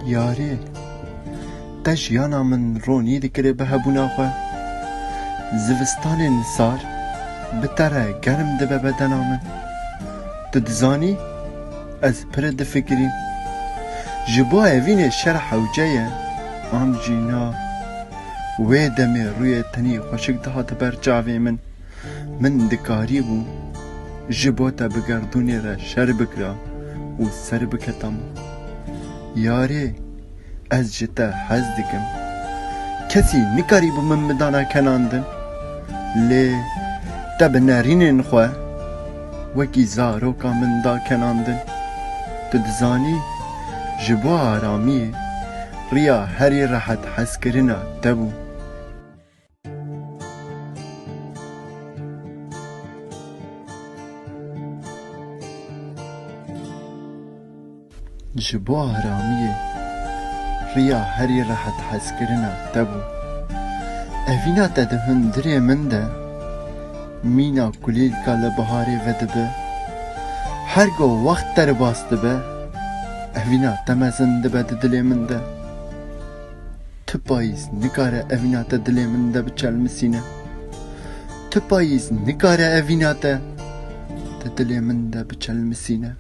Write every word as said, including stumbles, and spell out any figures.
Yarê, te jiyana min ronî dikirê bi hebûna xwe. Zivistanên sar bi te re germ dibe bedena min. Tu dizanî, ez pir difikirîm. Ji bo evînê şer hewce ye, an jî na? Wê demê rûyê tenê xweşik dihate ber çavê min. Min dikarîbû ji bo te bi gerdûnê re şer bikira û ser biketa min. Yarê, ez ji te hez dikim. Kesî nikarîbû min midana kenandin. Lê te bi nerînên xwe wekî zaroka min da kenandin. Tu dizanî, ji bo aramiyê riya herî rehet hezkirina te bû. Ji bo aramiyê riya herî rehet hezkirina te bû. Evîna te di hundirê min de mîna kulîlka li biharê vedibe. Her go wext derbas dibe, evîna te mezin dibe di dilê min de. Tu payîz nikare evîna te dilê min de biçelmisîne. Tu payîz nikare evîna te di dilê min de biçelmisîne.